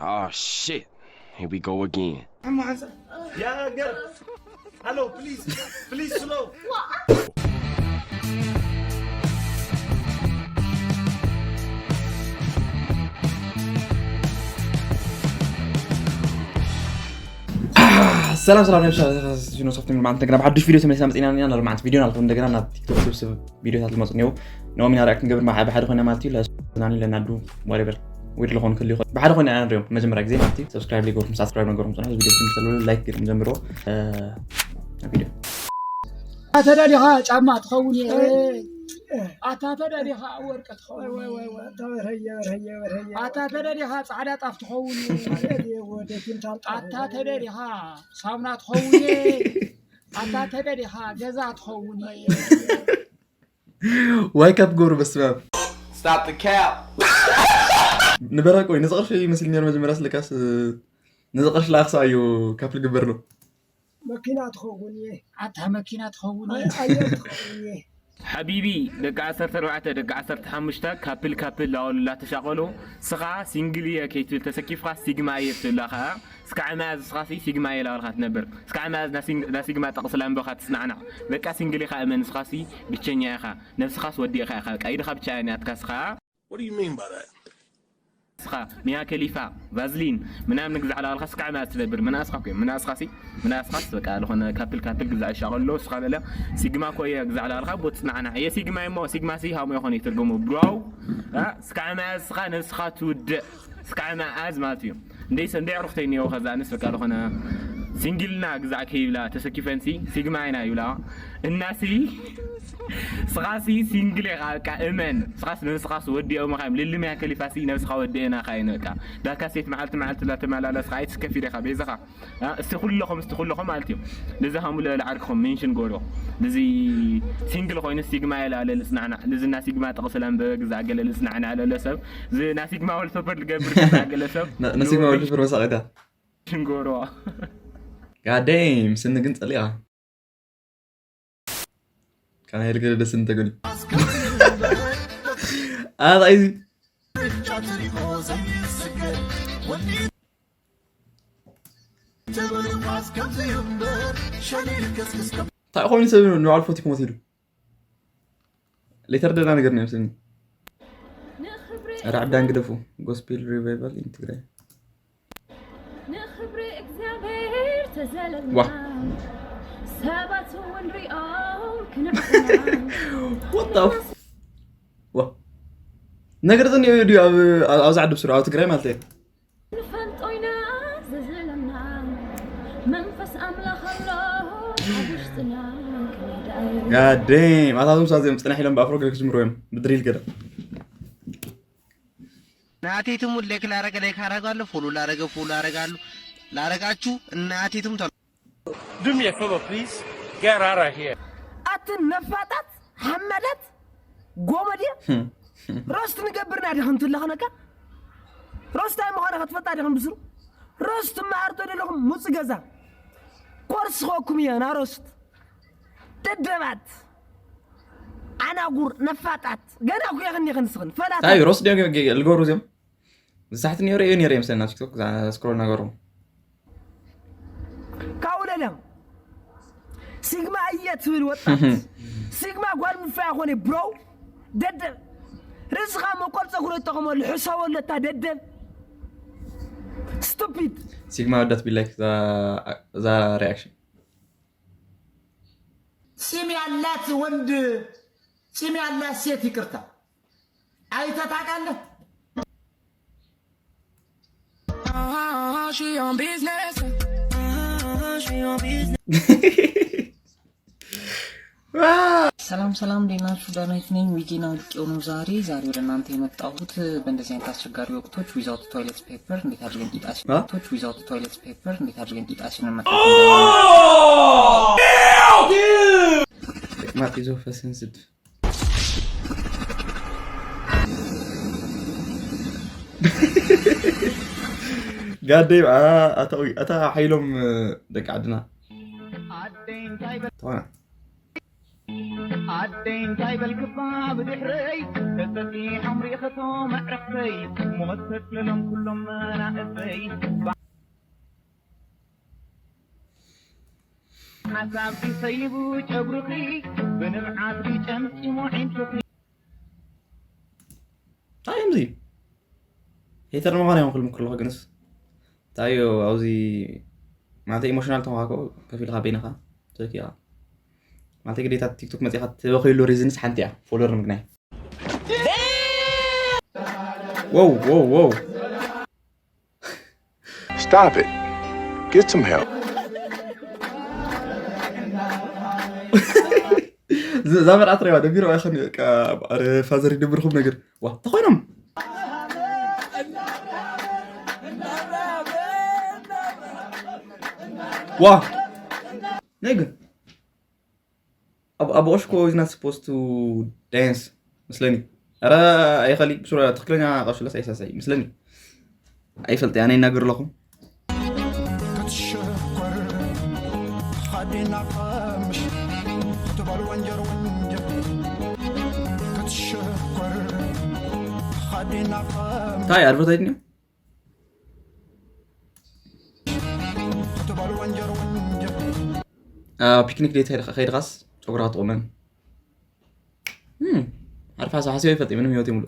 Oh shit. Here we go again. عمو حسن. يا قلب. Hello, please. Please slow. ሰላም ሰላም ነብሻ ኖ ሶፍት ማንተ ግና ብሓዱሽ ቪዲዮ ተመሊስና መፂና ኢና። ናብ ማዓት ቪዲዮ ናልኩም እንደገና ናብ ቲክቶክ ስብስብ ቪዲዮታት ዝመፁ እኒው ንኦም ኢና ሪኣክት ንገብር ብሓ- ብሓደ ኮይና ማለት እዩ ለስናኒ ለናዱ ወሬበር ወይ ድለኾን ክል ይኾን ብሓደ ኮይና ኢና ንሪኦም መጀመርያ ግዜ ማለት እዩ። ሰብስክራይብ ሊገርኩም ሳብስክራይብ ነገርኩም ፅና ቪዲዮ ምስ ተለሉ ላይክ ገርም ጀምሮ እ፣ ቪዲዮ ኣታ ተደሊኻ ጫማ ትኸውን እየ ኣታ ተደሊኻ ወርቂ ትኸውን እየ ኣታ ተደሊኻ ፃዕዳ ጣፍ ትኸውን እየ ኣታ ተደሊኻ ሳሙና ትኸውን እየ ኣታ ተደሊኻ ገዛ ትኸውን እየ ዋይ ካፕ ጎሩ በስመ ኣብ Stop the cap. ንበራቅ ወይ ነዚ ቅርሺ ይመስል ነሩ መጀመርያ ስለካስ ነዚ ቅርሺ ለኣክሳ እዩ ካፕ ልግበር ነው መኪና ትኸውን እየ ኣታ መኪና ትኸውን እየ ኣየር ትኸውን እየ ሓቢቢ ደቂ ዓሰርተ ኣርባዕተ ደቂ ዓሰርተ ሓሙሽተ ካፕል ካፕል ላወሉ ላተሻቐሉ ስኻ ሲንግል እየ ከይትብል ተሰኪፍካ ሲግማ እየ ትብላ ኸዓ ስካዕ መያዝ ስኻሲ ሲግማ እየ ላበልካ ትነብር ስካዕ መያዝ ናሲግማ ጠቕሲ ላምበኻ ትጽናዕናዕ በቃ ሲንግል ኢኻ እመን ስኻሲ ብቸኛ ኢኻ ነብስኻስ ወዲእኻ ኢኻ በቃ ኢድኻ ብቻ እያ ናትካ ስኻ What do you mean by that? ስኻ ሚያ ከሊፋ ቫዝሊን ምናምን ግዛዕ ላልካ ስካዕ መያዝ ትነብር ምናስኻ ኮ ምናስኻሲ ምናስኻስ በቃ ዝኾነ ካፕል ካፕል ግዛዕ ይሻቐሎ ስኻ በለ ሲግማ ኮ እየ ግዛዕ ላልካ ቦት ጽናዕና እየ ሲግማ እሞ ሲግማ ሲ ሃሞ ይኾነ ይትርጉሙ ብሮው ስካዕ መያዝ ስኻ ነብስኻ ትውድእ ስካዕ መያዝ ማለት እዩ እንደይ ሰንደይ ዕሩኽተይ እኒኦ ከዛ ኣንስ በቃ ዝኾነ ሲንግልና ግዛዕ ከይብላ ተሰኪፈንሲ ሲግማ ኢና ይብላ እናሲ ስኻሲ ሲንግል ኢኻ በቃ እመን ስኻስ ነብስኻስ ወዲኦ መኻዮም ልልምያ ከሊፋሲ ነብስኻ ወዲኤና ኻይነ በቃ ዳካ ሴት መዓልቲ መዓልቲ ላተመላለስኻ ኣይትስከፊ ዲኻ ቤዛኻ እስቲ ኩለኹም እስቲ ኩለኹም ማለት እዩ ልዚ ሃሙ ለለ ዓርክኹም ሜንሽን ጎዶ ልዚ ሲንግል ኮይኑ ሲግማ የላለ ልጽናዕና ልዚ እና ሲግማ ጠቕስለን በግዛ ገለ ልጽናዕና ለለ ሰብ እዚ ና ሲግማ ወልፈበር ልገብር ግዛ ገለ ሰብ ነሲግማ ወልፍር መሳቂታ ሽንጎሮ ጋደም ስኒ ግን ጸሊኣ ካና የልገለ ደስ እንተገሉ ኣጣይዚ እንታይ ኮይኑ ሰብ ንባዕሉ ፎቲ ክሞት ኢሉ ሌተር ደና ነገር ነው ይመስለኒ ራዕዳን ግደፉ gospel revival in ትግራይ ንኽብሪ እግዚኣብሔር ተዘለልና ዋ። ሰባት እውን ሪኦም ክንዕና What the f- ዋ ነገር ዘኒኦ ድዩ ኣብ ኣብዚ ዓዲ ብስሩ ኣብ ትግራይ ማለት እዩ ንፈልጦ ኢና ዘዘለና መንፈስ ኣምላኽ ኣሎ ኣብ ውሽጥና ክንዳይ ጋደም ኣታቶም ሳዚኦም ፅናሕ ኢሎም ብኣፍሮ ገለ ክጅምሩ እዮም ብድሪል ገለ ናቴትም ሌክ ላረገ ሌክ አረጋለሁ ፎሎ ላረገ ፎሎ አረጋለሁ ላረጋችሁ እናቴትም ተሎ Do me a favor, please. Get out of here. ኣትን ነፋጣት ሓመዳት ጎመድያ ሮስት ንገብርና ዲኹም ትለኽነካ ሮስት ኣይ ምዃነ ክትፈልጣ ዲኹም ብስሩ ሮስት መሃርቶ ደለኹም ሙፅ ገዛ ኮርስ ኸኩም እየ ና ሮስት ደደባት ኣናጉር ነፋጣት ገና ኩ የኽኒ ክንስኽን ፈላት ታይ ሮስት ድዮም ልገብሩ እዚኦም ዝሳሕቲ ነይሩ እዩ ነይሩ የምሰልና ቲክቶክ ስክሮል ነገሩ ካብኡ ለለ ሲግማ እየ ትብል ወጣት ሲግማ ጓል ምፋያ ኮነ ብሮ ደደብ ርእስኻ መቆር ፀጉሪ ይጠቐመሉ ሕሰበሉ እታ ደደብ ስቱፒድ ሲግማ ወዳት ቢላይክ እዛ ሪያክሽን ፂም ያላት ወንድ ፂም ያላት ሴት ይቅርታ አይተህ ታውቃለህ? ሰላም ሰላም እንዴት ናችሁ? ዳናይት ነኝ። ዊጌን አውልቄው ነው ዛሬ። ዛሬ ወደ እናንተ የመጣሁት በእንደዚህ አይነት አስቸጋሪ ወቅቶች without toilet paper እንዴት አድርገን ቂጣችን ወቅቶች without toilet paper እንዴት አድርገን ቂጣችንን መታጠብ ማት ይዞ ፈስን ስድ ጋደይ ኣታ ሓይሎም ደቂ ዓድና ተዋና ኣደይ እንታይ በልክባ ብድሕረይ ተሰጢሖም ሪእኸቶ መዕረፍተይ ሞት ተጥልሎም ኩሎም መናእሰይ ሓሳብኪ ሰይቡ ጨጉርኺ ብንብዓት ጨምፂሙ ዒንትኺ። እንታይ እዮም እዚ? ሄተር ንምዃን እዮም ክልምክር ኣለኹ። ግንስ እንታይ እዩ ኣብዚ? ማለት ኢሞሽናል ተኾንካ እኮ ከፊልካ በይንኻ ትበኪ ኢኻ። ማለት ግዴታ ቲክቶክ መፂኻ ትበኸይሉ ሪዝንስ ሓንቲ እያ፣ ፎሎወር ንምግናይ። Wow, wow, wow. Stop it. Get some help. እዛ መርዓት ረባ ደቢሮ ኣይኸን። ፋዘር ይደብርኩም ነገር ዋ ተኾይኖም ዋ ናይ ግን ኣብ ኣብ ኦሽኮ is not supposed to dance መስለኒ። ኧረ ኣይኸሊ ብሱራ ትክክለኛ ቀሽለስ ኣይሳሳይ መስለኒ። ኣይፈልጥ ኣነ ይናገር ኣለኹ። ክትሽኮር ኻዲና ቀምሽ ክትበል ወንጀር ወንጀር ክትሽኮር ኻዲና ቀምሽ እንታይ ኣድቨርታይዝ ነው? ክትበል ወንጀር ወንጀር ፒክኒክ ዴት ከይድኻስ ጨጉራ ትቑመን። ዓርፋ ሓሳብ ሓሲበ ይፈልጥ ምንም ህይወት ይምሉ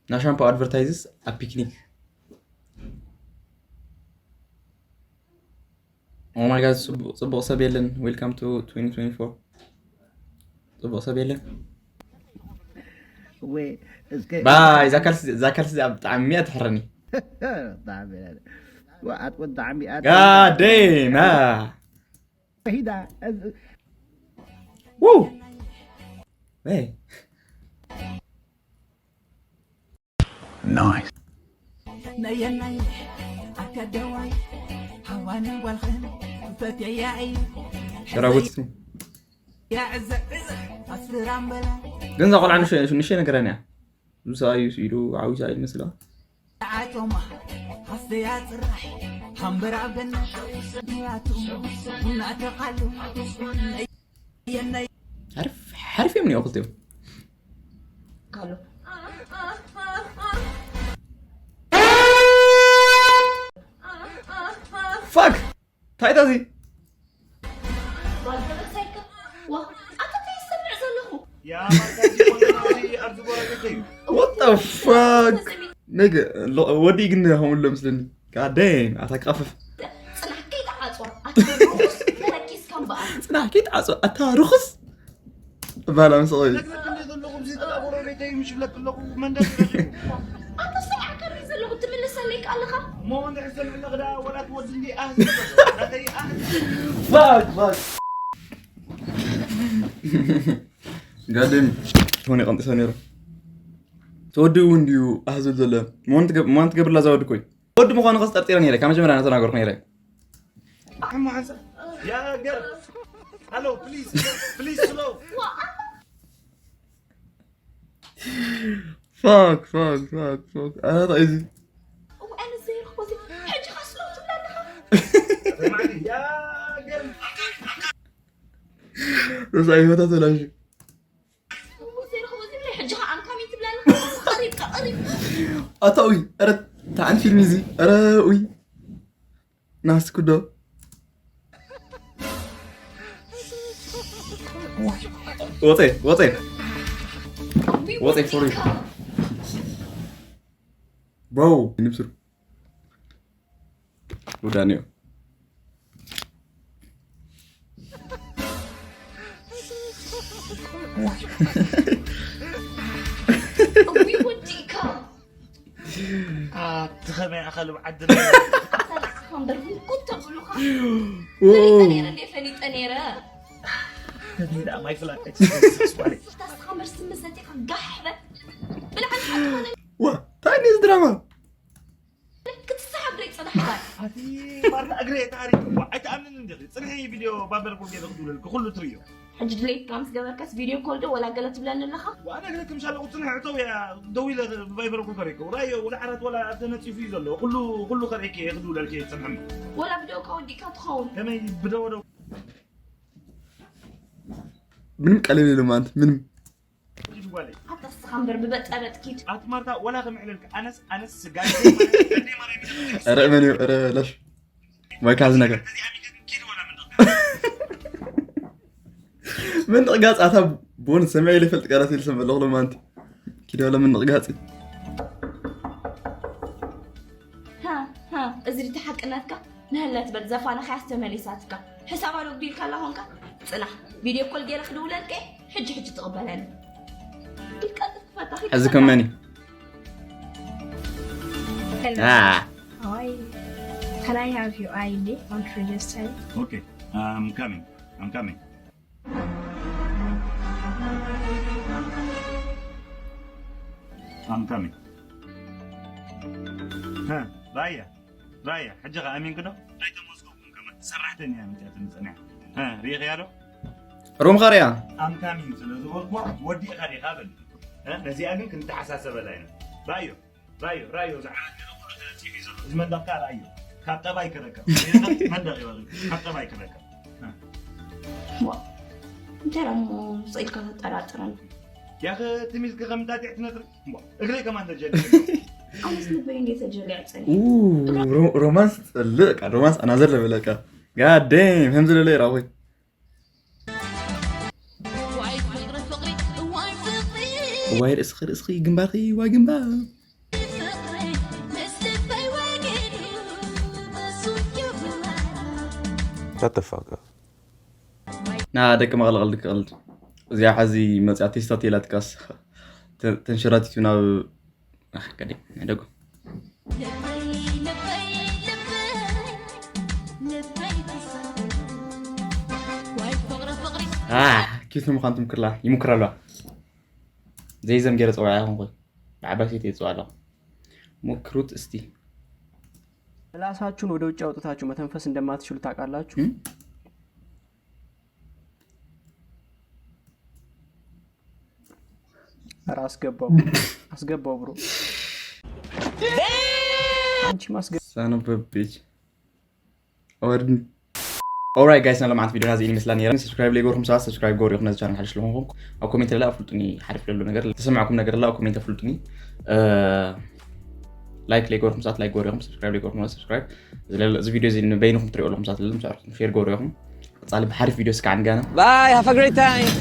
ናሻምፖ ኣድቨርታይዝስ ኣብ ፒክኒክ። Oh my God, ጽቡቕ ሰብ የለን። Welcome to twenty twenty-four። ጽቡቕ ሰብ የለን። ወይ እስከ ባይ ዛካልስ ዛካልስ ብጣዕሚ እያ ትሕረኒ። ብጣዕሚ እያ። ወኣት ወጣዕሚ እያ። ጋዴና ሂዳ። ው ወይ Nice. ነየናይ ኣካደዋይ ሃዋንን ጓልኽን ፈትያ እዩ ሸራጎት ያዕዘዕዘ ኣስራምበላ ግን እዛ ቆልዓ ንሸ- ንሸይ ነገራን እያ። እዚ ሰብኣይ እዩ ኢሉ ዓብዩ ሰብኣይ ይመስላ። ዓጮማ ሃስተያ ጽራሕ ሃምበራ ገና ያቱ እናተቓሉ ነየናይ ሓሪፍ ሓሪፍ እዮም እኒኦ ክልቲኦም። ካሎ ፋክ ታይታ እዚ ጓል ተበሳይካ ዋ ኣታ እንታይ ይሰምዕ ዘለኹ ያ ማርካ እዚ ቆንጆ ናብዚ ኣብዚ ጎረቤተይ እዩ። What the fuck? ነገ ወዲ ግን ከምሉ ምስለኒ ጋዴን ኣታ ክቐፍፍ ጽናሕ ከይትዓጽዋ ኣታ ርኹስ ተረኪስካ እምበኣር ጽናሕ ከይትዓጽዋ ኣታ ርኹስ እባላ ምስ ቆይ ነግረክ እንደ ዘለኹ እዚ ጥቃ ጎረቤተይ ምሽ ብለክ ኣለኹ መንደር ረኺቡ። ኣታ ሰምዓካ እንደ ዘለኹ ትምልሰለይ ኣለኻ እሞ እንድሕር ሰምዕለኽ ደኣ ወላ ትወዲ እንዲ ኣህ ናተይ ኣህ ፋክ ፋክ ጋዴን ሆነ ቀንጢሰ ነይሩ ተወዲኡ እንዲዩ ኣህዝል ዘሎ መን ትገብርላ እዛ ወዲ ኮይ ወዲ ምዃኑ ከስ ጠርጢረ ነይረ ካብ መጀመርያ እናተናገርኩ ነይረ ኣሕማ ሓንሳ ያ ገር ኣሎ ፕሊዝ ፕሊዝ ስሎ ፋክ ፋክ ፋክ ፋክ ኣታ እዚ እው ኣነ ዘይረኽቦ እዚ ሕጂ ኸስሎ ትብላ ኣለኻ ያ ገር ረሳይ ህይወታ ተላሽ እው ዘይረኽቦ እዚ ብላይ ሕጂ ኸ ኣንካሚ ትብላ ኣለኻ ቀሪብካ ቀሪብ ኣታ ኡይ ኧረ ታዕን ፊልም እዚ ኧረ ኡይ ናስኩዶ ወፀ ወፀ ወፀ ሶሪ ብሮ ንብስር ውዳንዮ እዊ ወዲእካ ኣቲ ኸመይ ኣኸል ዓዲ ኣታ ንዓኻ እምበር ህንኩት ተብሉኻ ፈሊጠ ነይረ እንደ ፈሊጠ ነይረ ደኣ ማይ ፍላጠ ታስኻ መርሲ መሰቲኻ ጋሕ በል ብልዓል ሓትኾነ ዋ እንታይ ነዚ ድራማ ክትስሓብ ደይ ጽናሕ ባል ኣቲ ማርታ እግረ ታሪክ ኣይትኣምንን እንዲኺ ጽንሒ ቪድዮ ባበርኩም ገለ ክድውለልኪ ኩሉ ትርእዮ ሕጂ ድሌትካ ምስ ገበርከስ ቪድዮ ኮል ዶ ወላ ገለ ትብለኒ ኣለኻ ዋና ገለ ክምሻለኹ ጽንሒ ዕተው እያ ደው ኢለ ብቫይበር እኮ ከሪኩ ራዮ ወላ ዓራት ወላ ተነጺፉ እዩ ዘሎ ኩሉ ኩሉ ከርእኪ እየ ክድውለልኪ እየ ጽንሕም ወላ ብደውካ ወዲእካ ትኸውን ከመይ ብደወደው ምንም ቀለል የለ ማለት ምንም ጓለይ ኣታ ንስኻ እምበር ብበጠበጥ ኪድ። ኣቲ ማርታ ወላ ከምዕለልክ ኣነስ ኣነስ ስጋይ ኧረ መን እዩ ኧረ ለሽ ወይ ካብዚ ነገር መንደቕ ጋፅ ኣታ ቦን ሰሚዐ ኢለ ይፈልጥ ቃላት ኢለ ሰምዕ ኣለኹ ሎማንቲ ኪድ ወላ መንደቕ ጋፅ እዚ ድቲ ሓቅነትካ ንህለት በል ዘፋና ከያስ ተመሊሳትካ ሕሳባ ዶ ግዲልካ ኣላ ኾንካ ጽናሕ ቪድዮ ኮል ገይረ ክድውለልከ ሕጂ ሕጂ ትቕበለኒ ኢልካ ጥፍፋታ ሕዚ ከመኒ Hello. Ah. Hi. Can I have your I D? Want to register? Okay, I'm coming. I'm coming. I'm coming. ራያ ራያ ሕጂ ኸ ኣሚንክ ዶ ኣይተመዝገብኩም ከመ ሰራሕተኛ እያ መፅያትኒ ፀኒሓ ሪኢኽያ ዶ ሮምኻ ሪኣ I'm coming ስለ ዝበልኩዋ ወዲእኻ ዲኻ በል ነዚኣ ግን ክንተሓሳሰበላ ኢና ራዮ ራዮ ራዮ ዝዓራት ገለ ኩሉ ተለጢፉ እዩ ዘሎ እዚ መንደቕካ ራዮ ካብ ጠባይ ክረከብ መንደቕ ይበል ካብ ጠባይ ክረከብ እንታይ ደሞ ስኢልካ ተጠራጥረን ያኸ ትሚዝክ ከምንታጢዕ ትነጥር እግረይ ከማን ተጀል ኣነስ ልበይ እንዴ ተጀልያ ፀኒ ሮማንስ ፅልእ ቃ ሮማንስ ኣናዘር ለበለቃ ጋዴም ከም ዝለለ ይራኹይ ዋይ ርእስኺ ርእስኺ ግንባርኺ ዋይ ግንባር Shut the fuck up. ና ደቂ መቐለ ቀልዲ ክቐልድ እዚኣ ሓዚ መፅኣ ቴስታ ቴላትካስ ተንሸራቲቱ ናብ ቀዲ ናይ ደጎ ኪት ንምዃን ትምክርላ ይምክር ኣለዋ ዘይዘም ገይረ ፀዋያ ይኹን ኮይ ብዓባይ ሴት የፅዋ ኣለኹ ሞክሩት እስቲ ምላሳችሁን ወደ ውጭ አውጥታችሁ መተንፈስ እንደማትችሉ ታውቃላችሁ። ኧረ አስገባው አስገባው ብሮ አንቺ ማስገ Son of a bitch. Alright guys፣ ናይ ሎምዓንቲ ቪዲዮና እዚእን ይመስላ ነይረን። ሰብስክራይብ ለይገርኩም ሰባት ሰብስክራይብ ገሩ ኢኹም ነዚ ቻናል ሓድሽ ለኹንኩም ኣብ ኮሜንት ለላ ኣፍልጡኒ ሓሪፍ ለሎ ነገር ተሰማዕኩም ነገር ላ ኣብ ኮሜንት ኣፍልጡኒ። ላይክ ለይገርኩም ሰባት ላይክ ገሩ ኢኹም ሰብስክራይብ ለይገርኩም ሰብስክራይብ እዚ ቪዲዮ እዚ ንበይንኹም ትሪኦ ኣለኹም ሰባት ለለ ምስ ኣርኩም ሼር ገሩ ኢኹም። ቀጻሊ ብሓሪፍ ቪዲዮ ስካዕ ንጋና። Bye, have a great time.